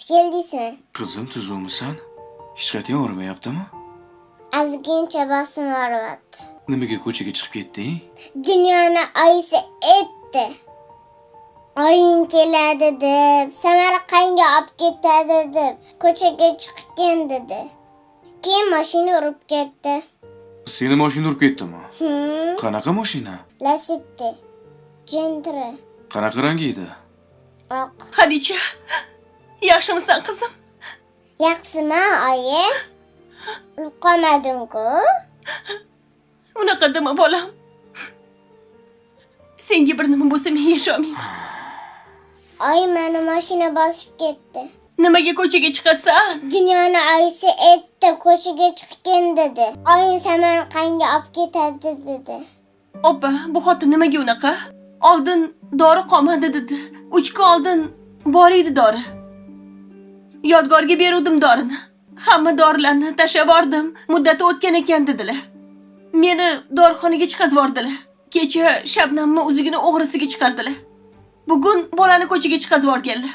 Keldingizmi? Qizim, tuzukmisan? Hech qayerga og'rimayaptimi? Ozgincha bosim og'riyapti. Nimaga ko'chaga chiqib ketding? Dunyoni oyisi aytdi. Oying keladi deb, Samarqandga olib ketadi deb, ko'chaga chiqgan dedi. Keyin mashina urib ketdi. Seni mashina urib ketdimi? Hmm, Qanaqa mashina? Lasetti. Gentra. Qanaqa rang edi? Oq. Hadicha, yaxshimisan, qizim? Yaxshimi, oyi? O'lib qolmadim-ku. Unaqa dema, bolam. Senga bir nima bo'lsa, men yasholmayman. Oyi, meni mashina bosib ketdi. Nimaga ko'chaga chiqasan? Dunyoni oyisi aytdi, ko'chaga chiqgin dedi. Oying Samarqandga olib ketadi dedi. Opa, bu xotin nimaga unaqa? Oldin dori qolmadi dedi. 3 kun oldin bor edi dori. Yodgorga beruvdim dorini. Hamma dorilarni tashlab yubordim. Muddati o'tgan ekan dedilar. Meni dorixonaga chiqazib yubordilar. Kecha Shabnamni o'zigini o'g'risiga chiqardilar. Bugun bolani ko'chaga chiqazib yuborganlar.